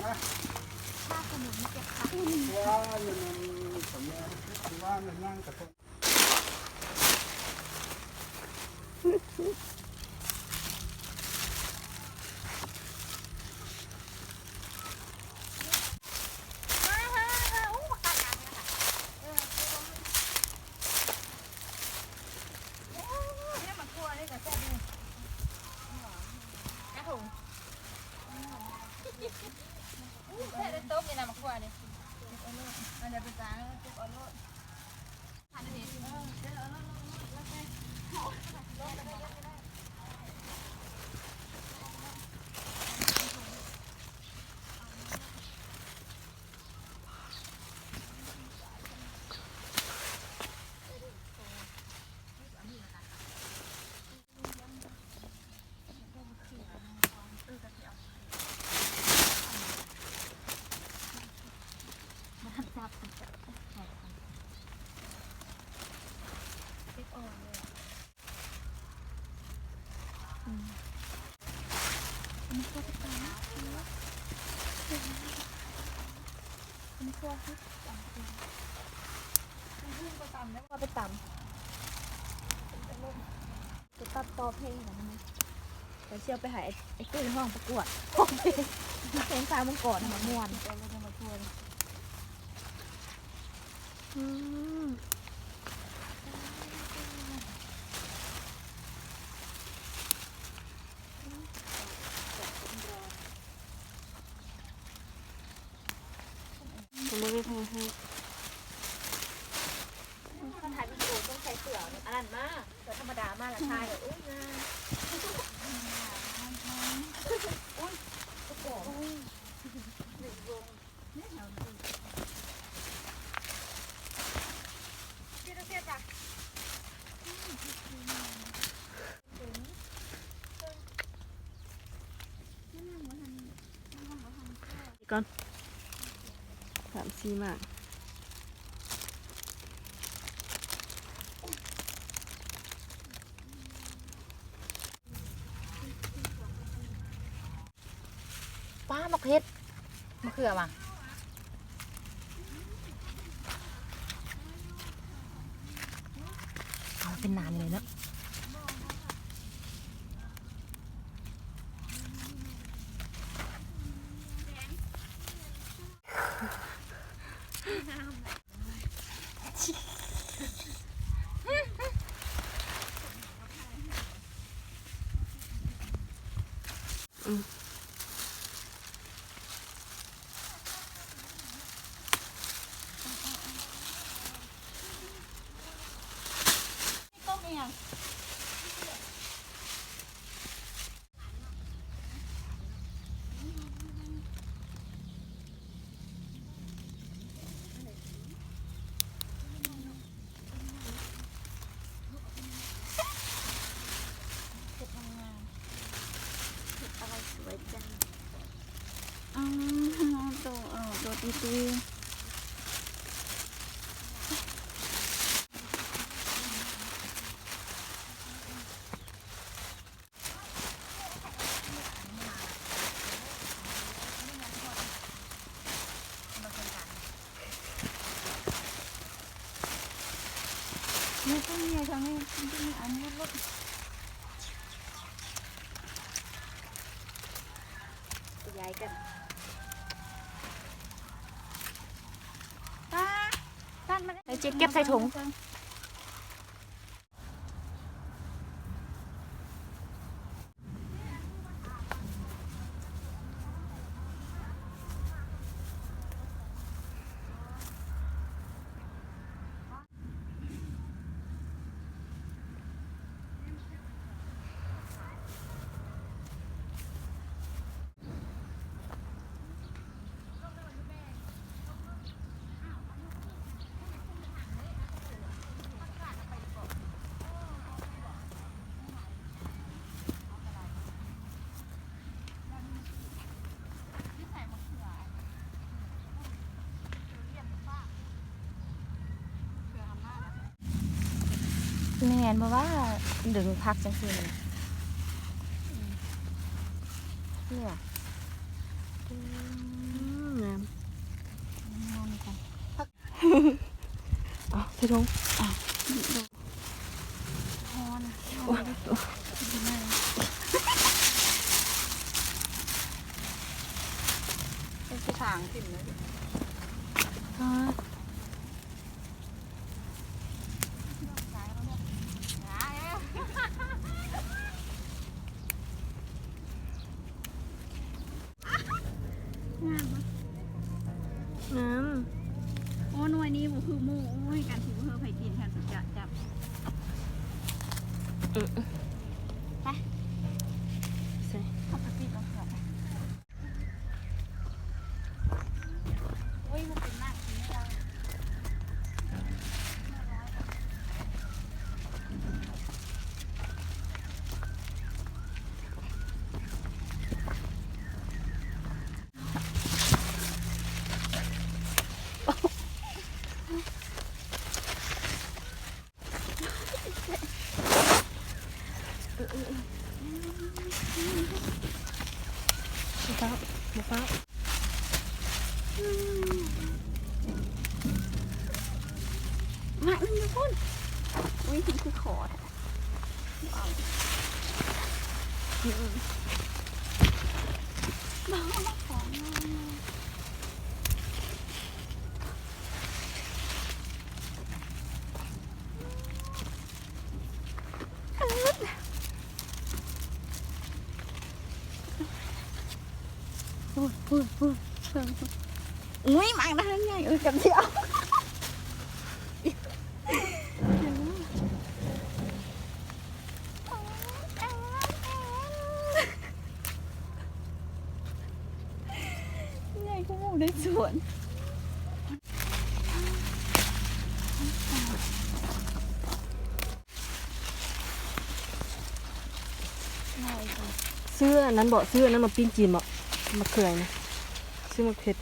ມາ ຖ້າສົມມຸດມາເກັບຜັກ ວ່າແມ່ນ ວ່າແມ່ນນາງກະ ໄປຕຳ ໄປຕັດຕໍ່ເພງ ແລ້ວຊິເອົາໄປໃຫ້ໄອ້ ໄອ້ຕຸ້ຍຮ້ອງປະກວດ ຮ້ອງເພງ ເພງຟ້າມັງກອນນະ ມ່ວນ. ອືມ ບໍ່ໄດ້ຖ່າຍໃຫ້ ຄັນຖ່າຍວິດີໂອຕ້ອງໃສ່ເສື້ອອັນນັ້ນມາ ເສື້ອທຳມະດາມາລະຖ່າຍ ໂອ້ຍ ງາມ ໂອ້ຍ ກະປອງ ກ່ອນ ສາມສີ່ໝາກ. ປ້າ ໝາກເຜັດ ມະເຂືອຫວາ ເອົາເປັນໜານີ້ເລີຍເນາະ. เห็ดงามๆ เห็ดอะไรสวยจัง อืม โต เอ่อ โตตีๆ นี่พวกนี้ทางนี้ มันจะมีอันนี้รถ ขยายกัน ไปเจ๊เก็บใส่ถุง แม่นบ่ว่าดึงผักจั่งซี้นี่ เนี่ย ອືມ ງາມ ງາມຈັງ ເອົາໃສ່ຖົງ ເອົາ ຮ້ອນ ໂອ້ຍ ເປັນຊິທາງຂຶ້ນເລີຍ ງາມບໍ່? ງາມ ໂອ້ ໜ່ວຍນີ້ບໍ່ຄືໝູ່ ໂອ້ຍ ການທີ່ບໍ່ເຮີ້ໃຜກິນ ແທນສຸດຈະຈັບ ອື ໄປ ໃສ່ ເຂົ້າໄປປິດເອົາເຄືອໄປ. ໂອ້ຍ ມັນເປັນໝາກກິນໄດ້. ບໍ່ຟ້າວ ບໍ່ຟ້າວ ມາ ມັນຢູ່ພຸ້ນ ອຸ້ຍ ມັນຄືຂໍແທ້ ເອົາ ອື ເອົາ ເອົາ ເອົາ ຂອງ ໂອ້ຍ ໂອ້ຍ ໂອ້ຍ ໂອ້ຍ ອຸ້ຍ ມານະ ໃຫຍ່ ເອີ ກັນຊິເອົາ ໃຫຍ່ກວ່າໝູ່ໃນສວນ. ຊື້ອັນນັ້ນບໍ່? ຊື້ອັນນັ້ນມາປີ້ງຈີນບໍ່? ມະເຂືອນີ້ ຊື້ໝາກເຜັດ.